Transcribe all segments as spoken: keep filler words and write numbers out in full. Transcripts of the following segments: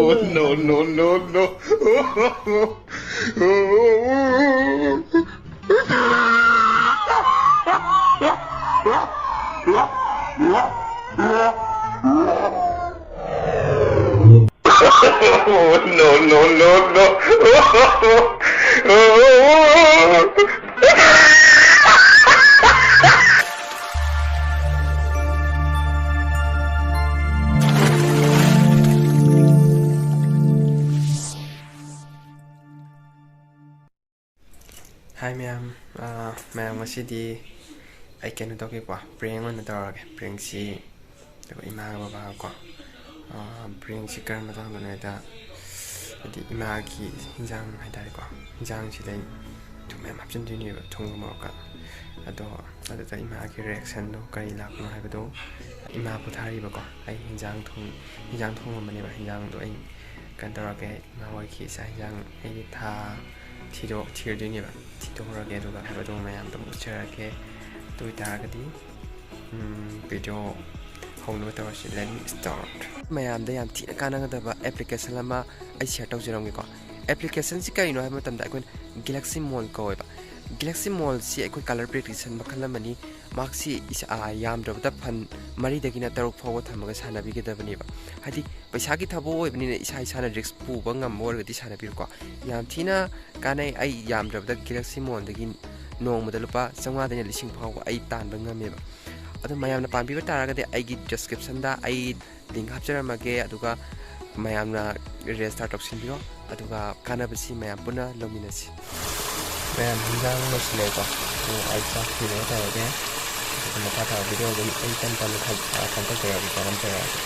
No, no, no, no. No, no, no, no. Hi ꯃꯌꯥꯝ, ꯑꯥ, ꯃꯌꯥꯝ, ꯉꯁꯤꯗꯤ ꯑꯩ ꯀꯩꯅꯣ ꯇꯧꯒꯦꯀꯣ, prank ꯑꯣꯏꯅ ꯇꯧꯔꯒꯦ꯫ Prankꯁꯤ ꯑꯩꯈꯣꯏ ꯏꯃꯥꯒ ꯕꯕꯥꯒꯀꯣ, ꯑꯥ, prankꯁꯤ ꯀꯔꯝꯕ ꯃꯇꯥꯡꯗꯅꯣ ꯍꯥꯏꯗ, ꯍꯥꯏꯗꯤ ꯏꯃꯥꯒꯤ ꯍꯤꯟꯖꯥꯡ ꯍꯥꯏꯇꯥꯔꯦꯀꯣ, ꯍꯤꯟꯖꯥꯡꯁꯤꯗ ꯑꯩ ꯊꯨꯝ ꯃꯌꯥꯝ ꯍꯥꯞꯆꯤꯟꯗꯣꯏꯅꯦꯕ, ꯊꯨꯝꯒ ꯃꯣꯔꯣꯛꯀ꯫ ꯑꯗꯣ ꯑꯗꯨꯗ ꯏꯃꯥꯒꯤ reactionꯗꯣ ꯀꯔꯤ ꯂꯥꯛꯄꯅꯣ ꯍꯥꯏꯕꯗꯣ, ꯏꯃꯥ ꯄꯣꯊꯥꯔꯤꯕꯀꯣ, ꯑꯩ ꯍꯤꯟꯖꯥꯡ ꯊꯣꯡ-, ꯍꯤꯟꯖꯥꯡ ꯊꯣꯡꯉꯝꯕꯅꯦꯕ, ꯍꯤꯟꯖꯥꯡꯗꯣ ꯑꯩ ꯀꯩꯅꯣ ꯇꯧꯔꯒꯦ, ꯏꯃꯥ ꯍꯣꯏꯒꯤ ꯆꯥꯛ ꯍꯤꯟꯖꯥꯡ ꯑꯩꯒꯤ ꯊꯥ ꯊꯤꯗꯣꯛ-, ꯊꯤꯔꯗꯣꯏꯅꯦꯕ꯫ ꯊꯤꯗꯣꯛꯎꯔꯒꯦ, ꯑꯗꯨꯒ ꯍꯥꯏꯕꯗꯣ ꯃꯌꯥꯝꯗ ꯑꯃꯨꯛ ꯎꯠꯆꯔꯛꯀꯦ꯫ ꯑꯗꯨ ꯑꯣꯏꯇꯥꯔꯒꯗꯤ, ꯎꯝ, video ꯍꯧꯅꯕ ꯇꯧꯔꯁꯤ꯫ Let me start꯫ ꯃꯌꯥꯝꯗ ꯌꯥꯝ ꯊꯤꯅ ꯀꯥꯟꯅꯒꯗꯕ application ꯑꯃ ꯑꯩ share ꯇꯧꯖꯔꯝꯒꯦꯀꯣ꯫ Applicationꯁꯤ ꯀꯔꯤꯅꯣ ꯍꯥꯏꯕ ꯃꯇꯝꯗ, ꯑꯩꯈꯣꯏꯅ Galaxy Mall ꯀꯧꯋꯦꯕ꯫ Galaxy Mallꯁꯤ ꯑꯩꯈꯣꯏ colour prediction ꯃꯈꯜ ꯑꯃꯅꯤ꯫ ꯃꯍꯥꯛꯁꯤ ꯏꯁ-, ꯑꯥ, ꯌꯥꯝꯗ꯭ꯔꯕꯗ ꯐꯟ ꯃꯔꯤꯗꯒꯤꯅ ꯇꯔꯨꯛ ꯐꯥꯎꯕ ꯊꯝꯃꯒ ꯁꯥꯟꯅꯕꯤꯒꯗꯕꯅꯦꯕ꯫ ꯍꯥꯏꯗꯤ ꯄꯩꯁꯥꯒꯤ ꯊꯕꯛ ꯑꯣꯏꯕꯅꯤꯅ ꯏꯁꯥ ꯏꯁꯥꯅ risk ꯄꯨꯕ ꯉꯝꯕ ꯑꯣꯏꯔꯒꯗꯤ ꯁꯥꯟꯅꯕꯤꯌꯨꯀꯣ꯫ ꯌꯥꯝ ꯊꯤꯅ ꯀꯥꯟꯅꯩ꯫ ꯑꯩ ꯌꯥꯝꯗ꯭ꯔꯕꯗ Galaxy Mallꯗꯒꯤ ꯅꯣꯡꯃꯗ ꯂꯨꯄꯥ ꯆꯥꯝꯃꯉꯥꯗꯩꯅ ꯂꯤꯁꯤꯡ ꯐꯥꯎꯕ ꯑꯩ ꯇꯥꯟꯕ ꯉꯝꯃꯦꯕ꯫ ꯑꯗꯨ ꯃꯌꯥꯝꯅ ꯄꯥꯝꯕꯤꯕ ꯇꯥꯔꯒꯗꯤ ꯑꯩꯒꯤ descriptionꯗ ꯑꯩ link ꯍꯥꯞꯆꯔꯝꯃꯒꯦ, ꯑꯗꯨꯒ ꯃꯌꯥꯝꯅ register ꯇꯧꯁꯤꯟꯕꯤꯔꯣ, ꯑꯗꯨꯒ ꯀꯥꯟꯅꯕꯁꯤ ꯃꯌꯥꯝ ꯄꯨꯟꯅ ꯂꯧꯃꯤꯟꯅꯁꯤ꯫ ꯃꯌꯥꯝ ꯍꯤꯟꯖꯥꯡ ꯂꯣꯏꯁꯤꯜꯂꯦꯀꯣ꯫ ꯑꯗꯨ ꯑꯩ ꯆꯥꯛ ꯊꯤꯔꯒ ꯇꯧꯔꯒꯦ꯫ ꯑꯗꯨꯒ ꯃꯈꯥ ꯇꯥꯕ video ꯑꯗꯨꯝ ꯑꯩ ꯇꯞ ꯇꯞꯅ ꯊꯥ-, ꯑ, ꯀꯩꯅꯣ ꯇꯧꯖꯔꯛꯑꯒꯦꯀꯣ, ꯅꯝꯖꯔꯛꯑꯒꯦ꯫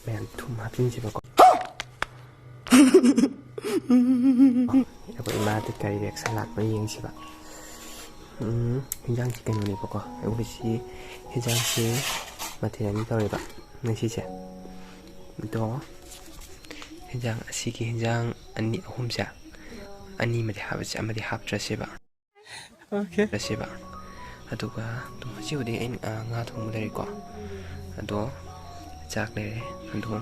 ꯃꯌꯥꯝ ꯊꯨꯝ ꯍꯥꯞꯆꯤꯟꯁꯦꯕꯀꯣ꯫ ꯑꯩꯈꯣꯏ ꯏꯃꯥꯗꯤ ꯀꯔꯤ reaction ꯂꯥꯛꯄ ꯌꯦꯡꯁꯤꯕ꯫ ꯎꯝ, ꯍꯤꯟꯖꯥꯡꯁꯤ ꯀꯩꯅꯣꯅꯦꯕꯀꯣ꯫ ꯑꯩꯈꯣꯏꯁꯤ ꯍꯤꯟꯖꯥꯡꯁꯤ ꯃꯊꯦꯜ ꯑꯅꯤ ꯇꯧꯔꯦꯕ ꯉꯁꯤꯁꯦ꯫ ꯑꯗꯣ ꯍꯤꯟꯖꯥꯡ ꯑꯁꯤꯒꯤ ꯍꯤꯟꯖꯥꯡ ꯑꯅꯤ ꯑꯍꯨꯝꯁꯦ, ꯑꯅꯤꯃꯗꯤ ꯍꯥꯞꯄꯁꯦ, ꯑꯃꯗꯤ ꯍꯥꯞꯇ꯭ꯔꯁꯦꯕ꯫ Okay. ꯆꯠꯁꯦꯕ꯫ ꯑꯗꯨꯒ ꯑꯗꯨꯝ ꯉꯁꯤꯕꯨꯗꯤ ꯑꯩꯅ, ꯑ, ꯉꯥ ꯊꯣꯡꯕ ꯂꯩꯔꯦꯀꯣ꯫ ꯑꯗꯣ ꯆꯥꯛ ꯂꯩꯔꯦ꯫ ꯑꯗꯣ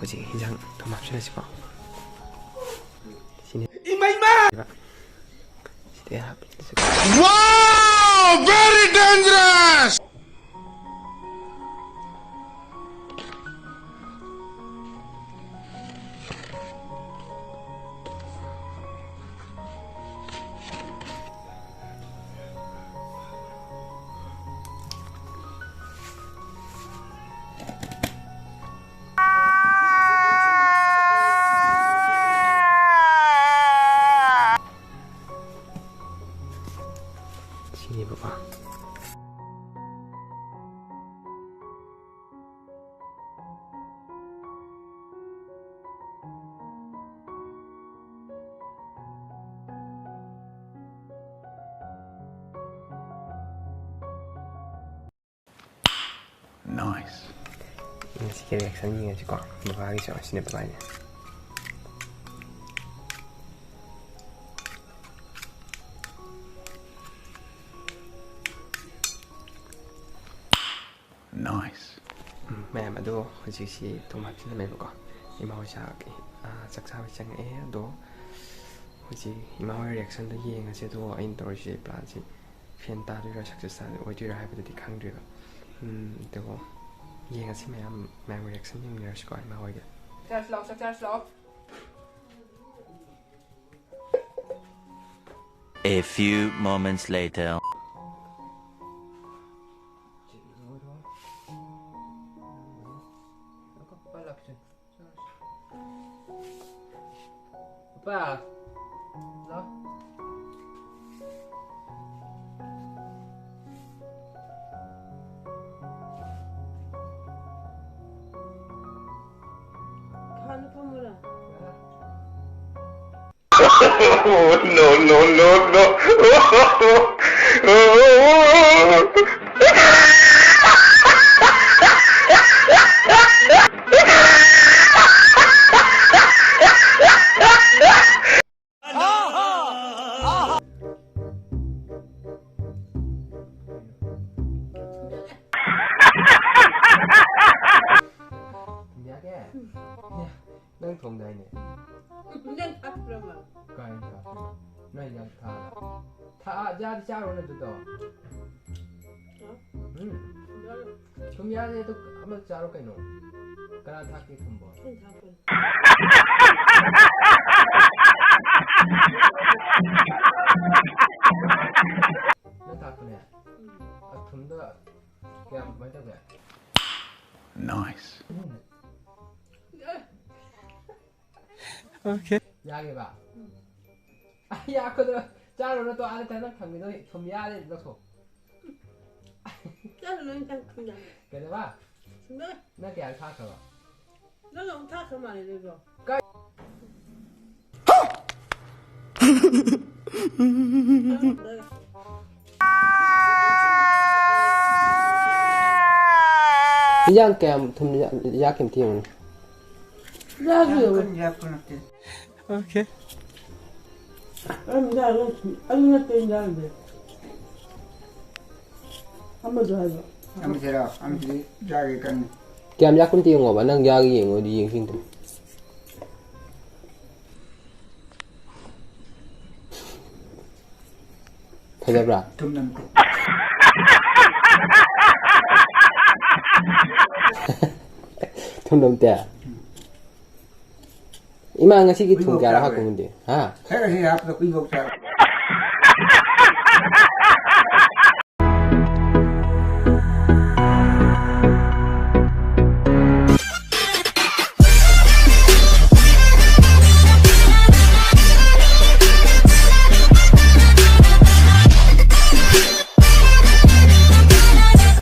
ꯍꯧꯖꯤꯛ ꯍꯤꯟꯖꯥꯡ ꯑꯗꯨꯝ ꯍꯥꯞꯆꯤꯜꯂꯁꯤꯀꯣ꯫ ꯁꯤꯅꯦ꯫ ꯏꯃꯩꯃ! ꯁꯤꯗꯤ ꯍꯥꯞꯆꯤꯜꯂꯁꯤꯀꯣ꯫ Wow! Very dangerous! ꯁꯤꯅꯦꯕꯀꯣ꯫ Nice. ꯉꯁꯤꯒꯤ reaction ꯌꯦꯡꯉꯁꯤꯀꯣ꯫ ꯕꯕꯥꯒꯤꯁꯨ ꯑꯁꯤꯅꯦ ꯕꯕꯥꯒꯤ꯫ Nice. ꯎꯝ, ꯃꯌꯥꯝ ꯑꯗꯣ ꯍꯧꯖꯤꯛꯁꯤ ꯊꯨꯝ ꯍꯥꯞꯆꯤꯜꯂꯝꯃꯦꯕꯀꯣ꯫ ꯏꯃꯥ ꯍꯣꯏ ꯆꯥꯛ, ꯑ, ꯆꯥꯛ ꯆꯥꯕ ꯆꯪꯉꯛꯑꯦ꯫ ꯑꯗꯣ ꯍꯧꯖꯤꯛ ꯏꯃꯥ ꯍꯣꯏ reaction ꯗꯣ ꯌꯦꯡꯉꯁꯦ꯫ ꯑꯗꯣ ꯑꯩꯅ ꯇꯧꯔꯤꯁꯦ plan ꯁꯤ fail ꯇꯥꯗꯣꯏꯔꯥ success ꯇꯥꯗꯣꯏꯔꯥ, ꯑꯣꯏꯗꯣꯏꯔꯥ ꯍꯥꯏꯕꯗꯨꯗꯤ ꯈꯪꯗ꯭ꯔꯤꯕ꯫ ꯎꯝ, ꯑꯗꯨꯕꯨ ꯌꯦꯡꯉꯁꯤ ꯃꯌꯥꯝ, ꯃꯌꯥꯝꯒꯤ reaction ꯌꯦꯡꯃꯤꯟꯅꯔꯁꯤꯀꯣ ꯏꯃꯥ ꯍꯣꯏꯒꯤ꯫ ꯆꯥꯔꯖ ꯂꯥꯎ, ꯆꯥꯛ ꯆꯥꯔꯖ ꯂꯥꯎ꯫ A few moments later. ꯄꯥ꯫ ꯂꯥꯎ꯫ ꯐꯅ ꯐꯝꯃꯨꯔꯥ? No, no, no, no. ꯊꯨꯝꯌꯥꯛꯑꯦ꯫ ꯅꯪ ꯊꯣꯡꯗꯥꯏꯅꯦ? ꯅꯪ ꯊꯥꯛꯄ꯭ꯔꯕ? ꯀꯥꯏ ꯊꯥꯛꯄ꯭ꯔꯣ? ꯅꯣꯏ ꯌꯥꯝ ꯊꯥꯛꯑꯒ꯫ ꯊꯥꯛꯑ ꯆꯥꯗꯤ ꯆꯥꯔꯣꯅꯦ ꯑꯗꯨꯗꯣ꯫ ꯍꯥ? ꯎꯝ꯫ ꯌꯥꯔꯣꯏ꯫ ꯊꯨꯝ ꯌꯥꯛꯑꯦ ꯑꯗꯨ ꯑꯃ ꯆꯥꯔꯣ ꯀꯩꯅꯣ꯫ ꯀꯅꯥ ꯊꯥꯛꯀꯦ ꯊꯨꯝꯕꯣ? ꯑꯩꯅ ꯊꯥꯛꯄꯅꯤ꯫ ꯅꯪ ꯊꯥꯛꯄꯅꯦ? ꯎꯝ꯫ ꯑ, ꯊꯨꯝꯗꯣ ꯀꯌꯥꯝ, ꯀꯃꯥꯏ ꯇꯧꯒꯦ? Nice. ꯎꯝ꯫ Okay. ꯌꯥꯒꯦꯕ? ꯎꯝ꯫ ꯑꯩ ꯌꯥꯛꯄꯗꯣ ꯆꯥꯔꯨꯔꯣ ꯇꯣ, ꯑꯥꯗ ꯅꯪ ꯊꯝꯒꯤꯗꯣ ꯊꯨꯝ ꯌꯥꯛꯑꯦ, ꯂꯧꯊꯣꯛ꯫ ꯆꯥꯔꯨꯅꯨ, ꯏꯟꯁꯥꯡ ꯊꯨꯝ ꯌꯥꯛꯑꯦ꯫ ꯀꯩꯗꯧꯕ? ꯊꯨꯝ ꯌꯥꯛꯑꯦ꯫ ꯅꯪ ꯀꯌꯥ ꯊꯥꯛꯈ꯭ꯔꯕ? ꯅꯪ ꯑꯃꯨꯛ ꯊꯥꯛꯈ꯭ꯔ ꯃꯥꯜꯂꯦ, ꯅꯣꯏꯕꯣ꯫ ꯀꯥꯏ? ꯏꯟꯖꯥꯡ ꯀꯌꯥꯝ ꯊꯨꯝ ꯌꯥꯛꯈꯤꯕ ꯊꯦꯡꯉꯨꯅꯤ? ꯌꯥꯝ ꯀꯟꯅ ꯌꯥꯛꯄ ꯅꯠꯇꯦ꯫ Okay. ꯑꯩ ꯅꯠꯇꯦ ꯏꯟꯖꯥꯡꯗꯤ꯫ ꯑꯃꯗꯣ ꯍꯥꯏꯕ꯫ ꯑꯃꯁꯤꯔꯣ? ꯑꯃꯁꯤꯗꯤ ꯌꯥꯛꯏ ꯀꯟꯅ꯫ ꯀꯌꯥꯝ ꯌꯥꯛꯄ ꯑꯝꯇ ꯌꯦꯡꯉꯣꯕ, ꯅꯪ ꯌꯥꯛꯏ ꯌꯦꯡꯉꯣ, ꯑꯗꯨ ꯌꯦꯡꯁꯤꯡꯗꯣ꯫ ꯐꯖꯕ꯭ꯔꯥ? ꯊꯨꯝ ꯅꯝꯇꯦ꯫ ꯊꯨꯝ ꯅꯝꯇꯦ? ꯏꯃꯥ ꯉꯁꯤꯒꯤ ꯊꯨꯝ ꯍꯨꯏꯐꯥꯎ ꯀꯌꯥꯔꯛ ꯆꯥꯔꯣꯏ꯫ ꯍꯥꯞꯄ ꯉꯝꯗꯦ? ꯍꯥ? ꯍꯦꯛ ꯑꯁꯤ ꯍꯥꯞꯄꯗ ꯍꯨꯏꯐꯥꯎ ꯆꯥꯔꯣꯏ꯫